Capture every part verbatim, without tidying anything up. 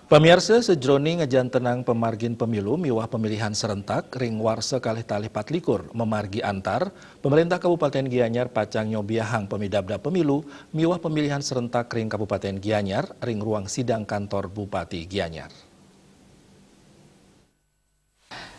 Pamiarsa, sajroning ngajantenang pamargin pemilu miwah pemilihan serentak ring warsa kalih tali patlikur mamargi antar, Pemerintah Kabupaten Gianyar pacang nyobiahang pamidabdab pemilu miwah pemilihan serentak ring Kabupaten Gianyar ring ruang sidang kantor Bupati Gianyar.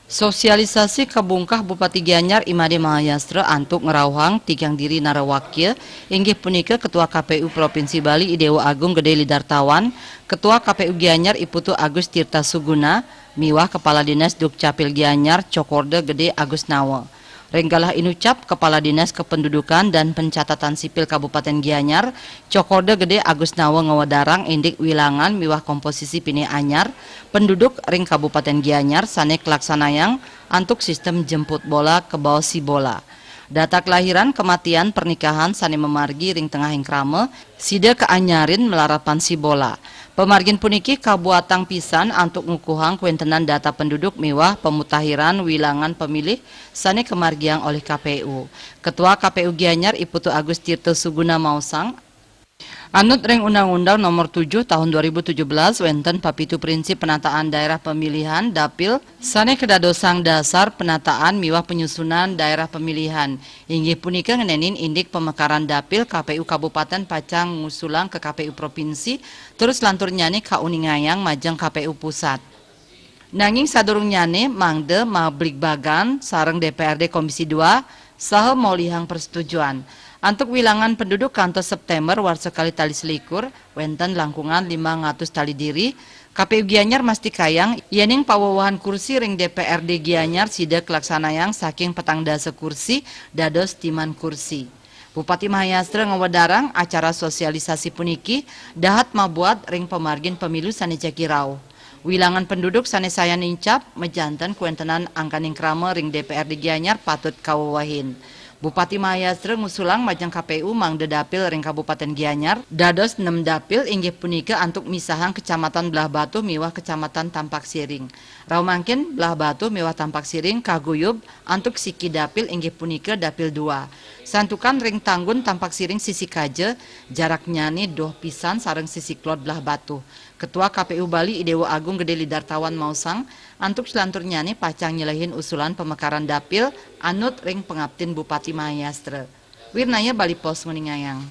Sosialisasi kabungkah Bupati Gianyar I Made Mahayastra antuk ngrauhang tigang diri narawakya, inggih punika Ketua K P U Provinsi Bali I Dewa Agung Gede Lidartawan, Ketua K P U Gianyar I Putu Agus Tirta Suguna, miwah Kepala Dinas Dukcapil Gianyar Cokorda Gede Agus Nawa. Ring galah inucap, Kepala Dinas Kependudukan dan Pencatatan Sipil Kabupaten Gianyar, Cokorda Gede Agus Nawa ngawedarang indik wilangan miwah komposisi pinih anyar penduduk ring Kabupaten Gianyar sane kalaksanayang antuk sistem jemput bola kebaos si bola. Data kelahiran, kematian, pernikahan sane mamargi ring tengahing krama, sida kaanyarin malarapan si bola. Pamargin puniki kabuatang pisan antuk ngukuhang kawentenan data penduduk miwah pamutahiran wilangan pemilih sane kamargiang olih K P U. Ketua K P U Gianyar I Putu Agus Tirta Suguna maosang, anut ring Undang-Undang Nomor tujuh Tahun dua ribu tujuh belas, wenten papitu prinsip penataan daerah pemilihan dapil sane kadadosang dasar penataan miwah penyusunan daerah pemilihan. Inggih punika ngenenin indik pamekaran dapil K P U Kabupaten pacang ngusulang ka K P U Provinsi, terus lanturnyane kauningayang majeng K P U Pusat. Nanging sadurungnyane mangda mabligbagan sareng D P R D Komisi dua saha molihang persetujuan. Antuk wilangan penduduk kantos September warsa kalih tali selikur, wenten langkungan limang atus tali diri, K P U Gianyar mastikayang yening pawewehan kursi ring D P R D Gianyar sida kalaksanayang saking petang dasa kursi dados timan kursi. Bupati Mahayastra ngawedarang acara sosialisasi puniki dahat mabuat ring pamargin pemilu sane jagi rauh. Wilangan penduduk sane sayan nincap, majanten kawentenan angkaning krama ring D P R D Gianyar patut kawewehin. Bupati Mahayastra ngusulang majeng K P U mangda dapil ring Kabupaten Gianyar dados nem dapil, inggih punika antuk misahang Kecamatan Blahbatuh miwah Kecamatan Tampak Siring. Rauh mangkin, Blahbatuh miwah Tampak Siring kaguyub antuk siki dapil, inggih punika Dapil dua. Santukan ring tanggun Tampak Siring sisi kaja, jaraknyane doh pisan sareng sisi klod Blahbatuh. Ketua K P U Bali I Dewa Agung Gede Lidartawan maosang, antuk salanturnyane pacang nyelehin usulan pamekaran dapil anut ring pangaptin Bupati Mahayastra. Wirnaya Bali Post nguningayang.